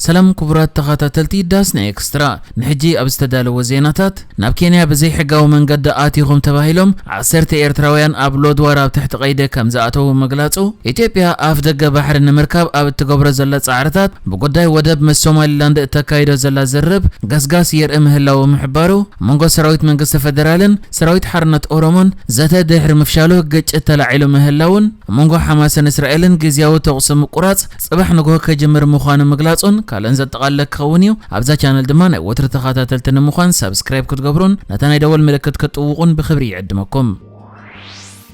ሰላም ክቡራት ተኸታተልቲ ዳስና ኤክስትራ፣ ንሕጂ ኣብ ዝተዳለወ ዜናታት፣ ናብ ኬንያ ብዘይሕጋዊ መንገዲ ኣቲኹም ተባሂሎም ዓሰርተ ኤርትራውያን ኣብ ሎድዋር ኣብ ትሕቲ ቀይዲ ከም ዝኣተዉ ምግላጹ፣ ኢትዮጵያ ኣፍ ደገ ባሕሪ ንምርካብ ኣብ እትገብሮ ዘላ ጻዕርታት ብጉዳይ ወደብ ምስ ሶማሊላንድ እተካይዶ ዘላ ዝርርብ ገስጋስ የርኢ ምህላዉ ምሕባሩ፣ ኣብ መንጎ ሰራዊት መንግስቲ ፈደራልን ሰራዊት ሓርነት ኦሮሞን ዘተ ድሕሪ ምፍሻሉ ግጭት ተላዒሉ ምህላዉን፣ ኣብ መንጎ ሓማስን እስራኤልን ግዝያዊ ተኹሲ ምቁራጽ ጽባሕ ንግሆ ከጅምር ምዃኑ ምግላጹን ካልእን ዘጠቓለለ ክኸውን እዩ። ኣብዛ ቻነል ድማ ናይ ወትሩ ተኸታተልቲ ንምዃን ሳብስክራይብ ክትገብሩን ነታ ናይ ደወል ምልክት ክትጥውቑን ብኽብሪ ይዕድመኩም።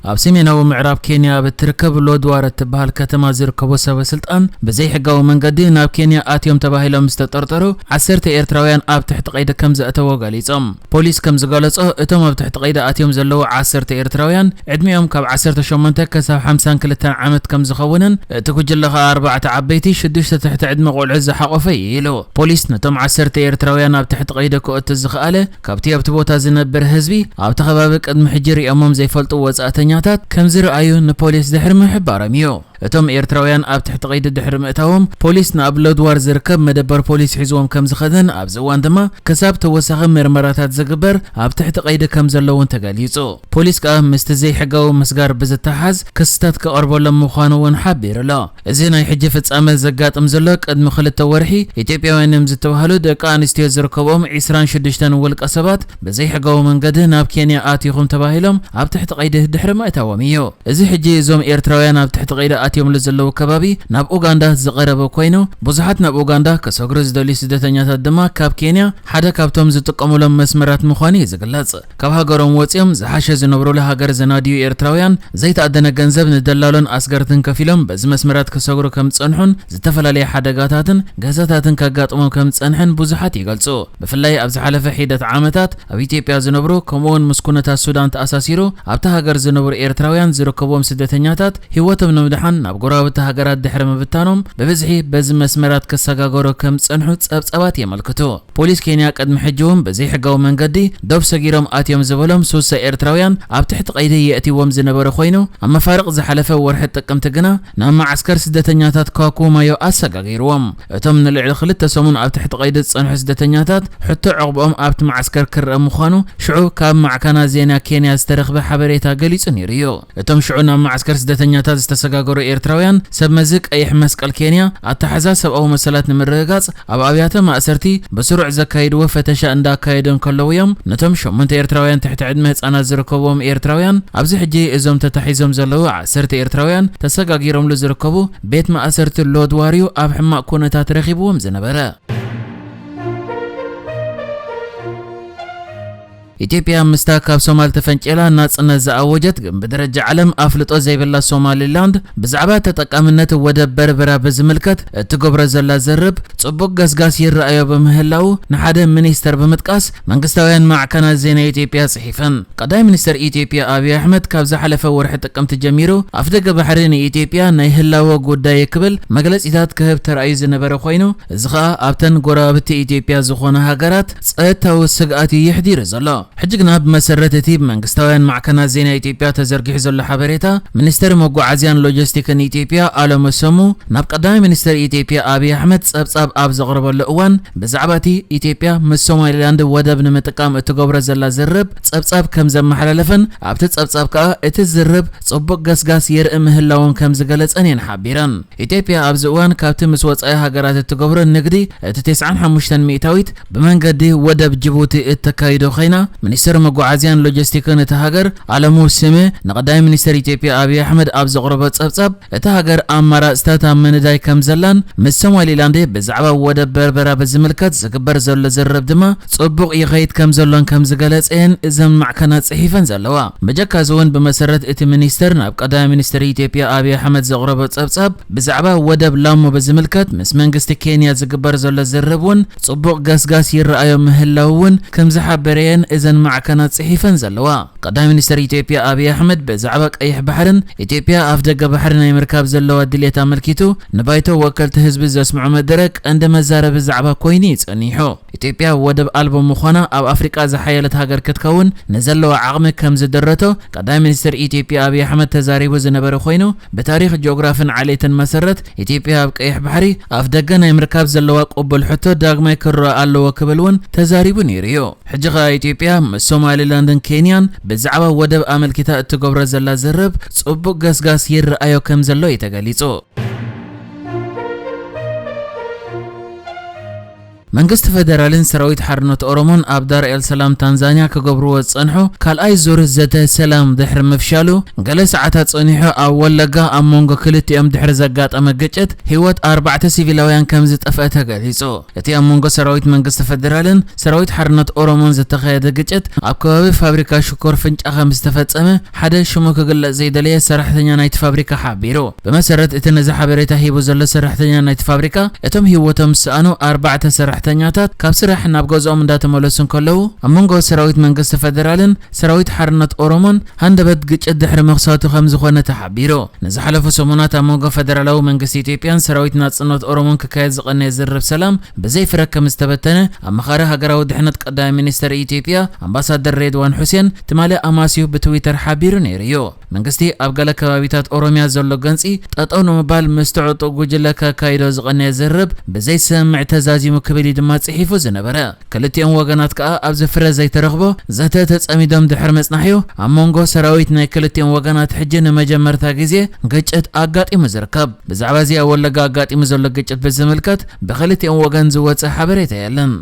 ኣብ ሰሜናዊ ምዕራብ ኬንያ ኣብ እትርከብ ሎድዋር እትበሃል ከተማ ዝርከቡ ሰበ ስልጣን ብዘይሕጋዊ መንገዲ ናብ ኬንያ ኣትዮም ተባሂሎም ዝተጠርጠሩ ዓሰርተ ኤርትራውያን ኣብ ትሕቲ ቀይዲ ከም ዘእተዎ ገሊጾም። ፖሊስ ከም ዝገለጾ፣ እቶም ኣብ ትሕቲ ቀይዲ ኣትዮም ዘለዉ ዓሰርተ ኤርትራውያን ዕድሚኦም ካብ ዓሰርተ ሸሞንተ ክሳብ ሓምሳን ክልተን ዓመት ከም ዝኸውንን፣ እቲ ጉጅለ ኸኣ ኣርባዕተ ዓበይቲ ሽዱሽተ ትሕቲ ዕድመ ቆልዑ ዝሓቖፈ እዩ ኢሉ። ፖሊስ ነቶም ዓሰርተ ኤርትራውያን ኣብ ትሕቲ ቀይዲ ክእቱ ዝኸኣለ፣ ካብቲ ኣብቲ ቦታ ዝነብር ህዝቢ ኣብቲ ከባቢ ቅድሚ ሕጂ ሪኦሞም ዘይፈልጡ ወጻእተኛታት ከም ዝረኣዩ ንፖሊስ ድሕሪ ምሕባሮም እዩ። እቶም ኤርትራውያን ኣብ ትሕቲ ቀይዲ ድሕሪ ምእታዎም፣ ፖሊስ ናብ ሎድዋር ዝርከብ መደበር ፖሊስ ሒዝዎም ከም ዝኸደን፣ ኣብዚ እዋን ድማ ክሳብ ተወሳኺ ምርመራታት ዝግበር ኣብ ትሕቲ ቀይዲ ከም ዘለውን ተገሊጹ። ፖሊስ ከኣ ምስቲ ዘይሕጋዊ ምስጋር ብዝተሓዝ ክስታት ክቐርበሎም ምዃኑ እውን ሓቢሩ ኣሎ። እዚ ናይ ሕጂ ፍጻመ ዘጋጥም ዘሎ ቅድሚ ክልተ ወርሒ ኢትዮጵያውያን እዮም ዝተባህሉ ደቂ ኣንስትዮ ዝርከብኦም ዒስራን ሽዱሽተን ውልቀ ሰባት ብዘይሕጋዊ መንገዲ ናብ ኬንያ ኣቲኹም ተባሂሎም ኣብ ትሕቲ ቀይዲ ድሕሪ ምእታዎም እዩ። እዚ ሕጂ እዞም ኤርትራውያን ኣብ ትሕቲ ቀይዲ ኣትዮምሉ ዘለዉ ከባቢ ናብ ኡጋንዳ ዝቐረበ ኮይኑ፣ ብዙሓት ናብ ኡጋንዳ ክሰግሩ ዝደልዩ ስደተኛታት ድማ ካብ ኬንያ ሓደ ካብቶም ዝጥቀሙሎም መስመራት ምዃኑ እዩ ዝግለጽ። ካብ ሃገሮም ወጺኦም ዝሓሸ ዝነብሩሉ ሃገር ዘናድዩ ኤርትራውያን ዘይተኣደነ ገንዘብ ንደላሎን ኣስገርትን ከፊሎም በዚ መስመራት ክሰግሩ ከም ዝጸንሑን ዝተፈላለየ ሓደጋታትን ገዛታትን ከጋጥሞም ከም ዝጸንሐን ብዙሓት ይገልጹ። ብፍላይ ኣብ ዝሓለፈ ሒደት ዓመታት ኣብ ኢትዮጵያ ዝነብሩ ከምኡውን ምስ ኩነታት ሱዳን ተኣሳሲሩ ኣብታ ሃገር ዝነብሩ ኤርትራውያን ዝርከብዎም ስደተኛታት ህይወቶም ንምድሓን ናብ ጎረባብቲ ሃገራት ድሕሪ ምብታኖም ብብዝሒ በዚ መስመራት ክሰጋገሩ ከም ዝጸንሑ ጸብጻባት የመልክቱ። ፖሊስ ኬንያ ቅድሚ ሕጂ እውን ብዘይሕጋዊ መንገዲ ዶብ ሰጊሮም ኣትዮም ዝበሎም ሱሳ ኤርትራውያን ኣብ ትሕቲ ቀይዲ የእትይዎም ዝነበረ ኮይኑ፣ ኣብ መፋርቕ ዝሓለፈ ወርሒ ጥቅምቲ ግና ናብ መዓስከር ስደተኛታት ካኩማዮ ኣሰጋጊርዎም። እቶም ንልዕሊ ክልተ ሰሙን ኣብ ትሕቲ ቀይዲ ዝጸንሑ ስደተኛታት ሕቶ ዕቕብኦም ኣብቲ መዓስከር ክረአ ምዃኑ ሽዑ ካብ ማዕከናት ዜና ኬንያ ዝተረኽበ ሓበሬታ ገሊጹ ነይሩ እዩ። እቶም ሽዑ ናብ መዓስከር ስደተኛታት ዝተሰጋገሩ ኤርትራውያን፣ ሰብ መዚ ቀይሕ መስቀል ኬንያ ኣተሓዛ ሰብኣዊ መሰላት ንምርግጋጽ ኣብ ኣብያተ ማእሰርቲ ብስሩዕ ዘካይድዎ ፈተሻ እንዳካየዱ እንከለዉ እዮም ነቶም ሸሞንተ ኤርትራውያን ትሕቲ ዕድመ ህጻናት ዝርከብዎም ኤርትራውያን ኣብዚ ሕጂ እዞም ተታሒዞም ዘለዉ ዓሰርተ ኤርትራውያን ተሰጋጊሮምሉ ዝርከቡ ቤት ማእሰርቲ ሎድዋር እዩ ኣብ ሕማቕ ኩነታት ረኺብዎም ዝነበረ። ኢትዮጵያ ምስታ ካብ ሶማል ተፈንጭላ ናጽነት ዝኣወጀት ግን ብደረጃ ዓለም ኣፍልጦ ዘይብላ ሶማሊላንድ ብዛዕባ ተጠቃምነት ወደብ በርበራ ብዝምልከት እትገብሮ ዘላ ዝርብ ጽቡቕ ገስጋስ ይረኣዮ ብምህላው ንሓደ ሚኒስተር ብምጥቃስ መንግስታውያን ማዕከናት ዜና ኢትዮጵያ ጽሒፈን። ቀዳማይ ሚኒስተር ኢትዮጵያ ኣብይ ኣሕመድ ካብ ዝሓለፈ ወርሒ ጥቅምቲ ጀሚሩ ኣፍደገ ባሕሪ ንኢትዮጵያ ናይ ህላወ ጉዳይ ክብል መግለጺታት ክህብ ተራእዩ ዝነበረ ኮይኑ፣ እዚ ኸኣ ኣብተን ጎረባብቲ ኢትዮጵያ ዝኾና ሃገራት ጸጥታዊ ስግኣት እዩ የሕዲሩ ዘሎ። ሕጂ ግና ብመሰረት እቲ ብመንግስታውያን ማዕከናት ዜና ኢትዮጵያ ተዘርጊሑ ዘሎ ሓበሬታ፣ ሚኒስተር መጓዓዝያን ሎጂስቲክን ኢትዮጵያ ኣለሙ ሰሙ ናብ ቀዳማይ ሚኒስተር ኢትዮጵያ ኣብይ ኣሕመድ ጸብጻብ ኣብ ዘቕረበሉ እዋን፣ ብዛዕባ እቲ ኢትዮጵያ ምስ ሶማሊላንድ ወደብ ንምጥቃም እትገብሮ ዘላ ዝርብ ጸብጻብ ከም ዘመሓላለፈን፣ ኣብቲ ጸብጻብ ከኣ እቲ ዝርብ ጽቡቕ ገስጋስ የርኢ ምህላውን ከም ዝገለጸን እየን ሓቢረን። ኢትዮጵያ ኣብዚ እዋን ካብቲ ምስ ወጻኢ ሃገራት እትገብሮ ንግዲ እቲ ተስዓን ሓሙሽተን ሚእታዊት ብመንገዲ ወደብ ጅቡቲ እተካይዶ ኮይና፣ ሚኒስተር መጓዓዝያን ሎጂስቲክን እታ ሃገር ኣለሙ ስሜ ንቀዳማይ ሚኒስተር ኢትዮጵያ ኣብይ ኣሕመድ ኣብ ዘቕረቦ ጸብጻብ፣ እታ ሃገር ኣማራጽታት ኣብ ምንዳይ ከም ዘላን ምስ ሶማሊላንድ ብዛዕባ ወደብ በርበራ ብዝምልከት ዝግበር ዘሎ ዝርርብ ድማ ጽቡቕ ይኸይድ ከም ዘሎን ከም ዝገለጸ እየን እዘን ማዕከናት ጽሒፈን ዘለዋ። ብጀካዚ እውን ብመሰረት እቲ ሚኒስተር ናብ ቀዳማይ ሚኒስተር ኢትዮጵያ ኣብይ ኣሕመድ ዘቕረቦ ጸብጻብ ብዛዕባ ወደብ ላሙ ብዝምልከት ምስ መንግስቲ ኬንያ ዝግበር ዘሎ ዝርርብ እውን ጽቡቕ ገስጋስ ይረኣዮ ምህላው እውን ከም ዝሓበረ እየን እዘን ማዕከናት ጽሒፈን ዘለዋ። ቀዳማይ ሚኒስትር ኢትዮጵያ ኣብይ ኣሕመድ ብዛዕባ ቀይሕ ባሕርን ኢትዮጵያ ኣፍ ደገ ባሕሪ ናይ ምርካብ ዘለዋ ድሌት ኣመልኪቱ ንባይቶ ወከልቲ ህዝቢ ዘስምዖ መደረ ቀንዲ መዛረቢ ዛዕባ ኮይኑ እዩ ጸኒሑ። ኢትዮጵያ ወደብ ኣልቦ ምዃና ኣብ ኣፍሪቃ ዝሓየለት ሃገር ክትከውን ንዘለዋ ዓቕሚ ከም ዝደረቶ ቀዳማይ ሚኒስትር ኢትዮጵያ ኣብይ ኣሕመድ ተዛሪቡ ዝነበረ ኮይኑ፣ ብታሪኽ ጂኦግራፍን ዓሌትን መሰረት ኢትዮጵያ ኣብ ቀይሕ ባሕሪ ኣፍ ደገ ናይ ምርካብ ዘለዋ ቅቡል ሕቶ ዳግማይ ክረኣ ኣለዎ ክብል እውን ተዛሪቡ ነይሩ እዩ። ሕጂ ኸኣ ኢትዮጵያ ምስ ሶማሊላንድን ኬንያን ብዛዕባ ወደብ ኣመልኪታ እትገብሮ ዘላ ዝርርብ ጽቡቕ ገስጋስ ይረኣዮ ከም ዘሎ እዩ ተገሊጹ። መንግስቲ ፈደራልን ሰራዊት ሓርነት ኦሮሞን ኣብ ዳር ኤል ሰላም ታንዛንያ ክገብርዎ ዝጸንሑ ካልኣይ ዙር ዘተ ሰላም ድሕሪ ምፍሻሉ፣ ገለ ሰዓታት ጸኒሑ ኣብ ወለጋ ኣብ መንጎ ክልቲኦም ድሕሪ ዘጋጠመ ግጭት ህይወት ኣርባዕተ ሲቪላውያን ከም ዝጠፍአ ተገሊጹ። እቲ ኣብ መንጎ ሰራዊት መንግስቲ ፈደራልን ሰራዊት ሓርነት ኦሮሞን ዝተኻየደ ግጭት ኣብ ከባቢ ፋብሪካ ሽኮር ፍንጫ ከም ዝተፈጸመ ሓደ ሽሙ ክግለጽ ዘይደለየ ሰራሕተኛ ናይቲ ፋብሪካ ሓቢሩ። ብመሰረት እቲ ነዚ ሓበሬታ ሂቡ ዘሎ ሰራሕተኛ ናይቲ ፋብሪካ፣ እቶም ህይወቶም ዝሰኣኑ ኣርባዕተ ሰራሕተኛታት ካብ ስራሕ ናብ ገዝኦም እንዳተመለሱ እንከለዉ፣ ኣብ መንጎ ሰራዊት መንግስቲ ፈደራልን ሰራዊት ሓርነት ኦሮሞን ሃንደበት ግጭት ድሕሪ ምኽሳቱ ከም ዝኾነ ተሓቢሩ። ንዝሓለፉ ሰሙናት ኣብ መንጎ ፈደራላዊ መንግስቲ ኢትዮጵያን ሰራዊት ናጽነት ኦሮሞን ክካየድ ዝቐነየ ዝርርብ ሰላም ብዘይ ፍረ ከም ዝተበተነ ኣማኻሪ ሃገራዊ ድሕነት ቀዳማይ ሚኒስተር ኢትዮጵያ ኣምባሳደር ሬድዋን ሑሴን ትማሊ ኣማስዩ ብትዊተር ሓቢሩ ነይሩ እዩ። መንግስቲ ኣብ ገለ ከባቢታት ኦሮሚያ ዘሎ ገንጺ ጠጠው ንምባል ምስ ትዕጡቕ ጉጅለ ከካይዶ ዝቐነየ ዝርርብ ብዘይስምምዕ ተዛዚሙ ክብል እዩ ድማ ጽሒፉ ዝነበረ። ክልቲኦም ወገናት ከኣ ኣብዚ ፍረ ዘይተረኽቦ ዘተ ተጸሚዶም ድሕሪ ምጽናሕ'ዩ ኣብ መንጎ ሰራዊት ናይ ክልቲኦም ወገናት ሕጂ ንመጀመርታ ግዜ ግጭት ኣጋጢሙ ዝርከብ። ብዛዕባ እዚ ኣብ ወለጋ ኣጋጢሙ ዘሎ ግጭት ብዝምልከት ብክልቲኦም ወገን ዝወጸ ሓበሬታ የለን።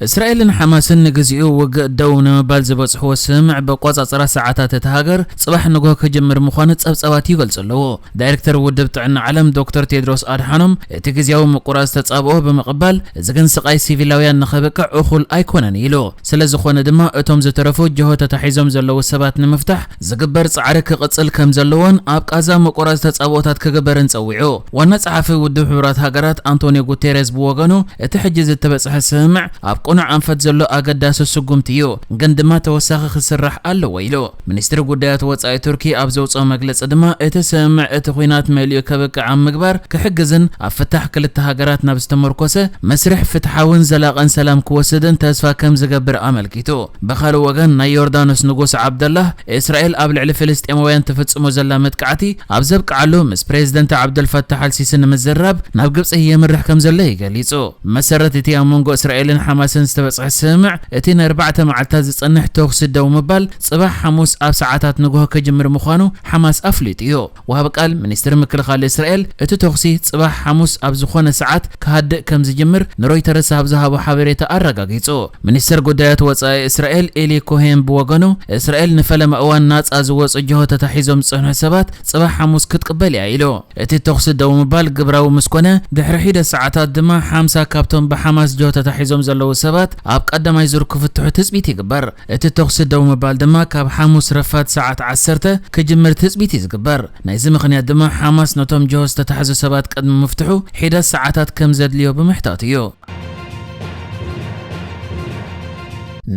እስራኤልን ሓማስን ንግዚኡ ውግእ ደው ንምባል ዝበጽሕዎ ስምምዕ ብኣቆጻጽራ ሰዓታት እታ ሃገር ጽባሕ ንግሆ ክጅምር ምዃኑ ጸብጻባት ይገልጹ ኣለዉ። ዳይሬክተር ውድብ ጥዕና ዓለም ዶክተር ቴድሮስ ኣድሓኖም እቲ ግዝያዊ ምቁራጽ ተጻብኦ ብምቕባል፣ እዚ ግን ስቓይ ሲቪላውያን ንኸብቅዕ እኹል ኣይኮነን ኢሉ። ስለ ዝኾነ ድማ እቶም ዝተረፉ ጅሆ ተታሒዞም ዘለዉ ሰባት ንምፍታሕ ዝግበር ጻዕሪ ክቕጽል ከም ዘለዎን ኣብ ቃዛ ምቁራጽ ተጻብኦታት ክግበርን ጸዊዑ። ዋና ጸሓፊ ውድብ ሕቡራት ሃገራት ኣንቶኒዮ ጉቴሬዝ ብወገኑ፣ እቲ ሕጂ ዝተበጽሐ ስምምዕ ኣብ ቅኑዕ ኣንፈት ዘሎ ኣገዳሲ ስጉምቲ እዩ፣ ግን ድማ ተወሳኺ ክስራሕ ኣለዎ ኢሉ። ሚኒስትሪ ጉዳያት ወጻኢ ቱርኪ ኣብ ዘውጽኦ መግለጺ ድማ፣ እቲ ስምምዕ እቲ ኲናት መሊኡ ከብቅዕ ኣብ ምግባር ክሕግዝን ኣብ ፍታሕ ክልተ ሃገራት ናብ ዝተመርኮሰ መስርሕ ፍትሓውን ዘላቕን ሰላም ክወስድን ተስፋ ከም ዝገብር ኣመልኪቱ። ብኻልእ ወገን፣ ናይ ዮርዳኖስ ንጉስ ዓብደላህ፣ እስራኤል ኣብ ልዕሊ ፍልስጤማውያን ትፍጽሞ ዘላ መጥቃዕቲ ኣብ ዘብቅዓሉ፣ ምስ ፕሬዝደንት ዓብደልፈታሕ ኣልሲሲ ንምዝራብ ናብ ግብጺ የምርሕ ከም ዘሎ እዩ ገሊጹ። ብመሰረት እቲ ኣብ መንጎ እስራኤልን ሓማስን ዝተበጽሐ ስምምዕ፣ እቲ ንኣርባዕተ መዓልታት ዝጸንሕ ተኹሲ ደው ምባል፣ ጽባሕ ሓሙስ ኣብ ሰዓታት ንግሆ ክጅምር ምዃኑ ሓማስ ኣፍሊጡ እዩ። ወሃቢ ቃል ሚኒስትሪ ምክልኻል እስራኤል፣ እቲ ተኹሲ ጽባሕ ሓሙስ ኣብ ዝኾነ ሰዓት ክሃድእ ከም ዝጅምር ንሮይተርስ ኣብ ዝሃቦ ሓበሬታ ኣረጋጊጹ። ሚኒስትር ጉዳያት ወጻኢ እስራኤል ኤሊ ኮሄን ብወገኑ፣ እስራኤል ንፈለማ እዋን ናጻ ዝወጹ ጅሆ ተታሒዞም ዝጸንሑ ሰባት ጽባሕ ሓሙስ ክትቅበል እያ ኢሉ። እቲ ተኹሲ ደው ምባል ግብራዊ ምስ ኮነ፣ ድሕሪ ሒደት ሰዓታት ድማ ሓምሳ ካብቶም ብሓማስ ጅሆ ተታሒዞም ዘለዉ ሰባት ኣብ ቀዳማይ ዙር ክፍትሑ ትጽቢት ይግበር። እቲ ተኹሲ ደው ምባል ድማ ካብ ሓሙስ ረፋድ ሰዓት ዓሰርተ ክጅምር ትጽቢት እዩ ዝግበር። ናይዚ ምኽንያት ድማ ሓማስ ነቶም ጅሆ ዝተታሕዙ ሰባት ቅድሚ ምፍትሑ ሒደት ሰዓታት ከም ዘድልዮ ብምሕታቱ እዩ።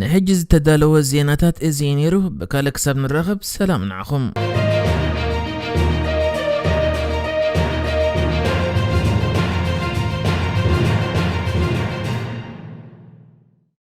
ንሕጂ ዝተዳለወ ዜናታት እዚ እዩ ነይሩ። ብካልእ ክሳብ ንራኸብ ሰላም ንዓኹም።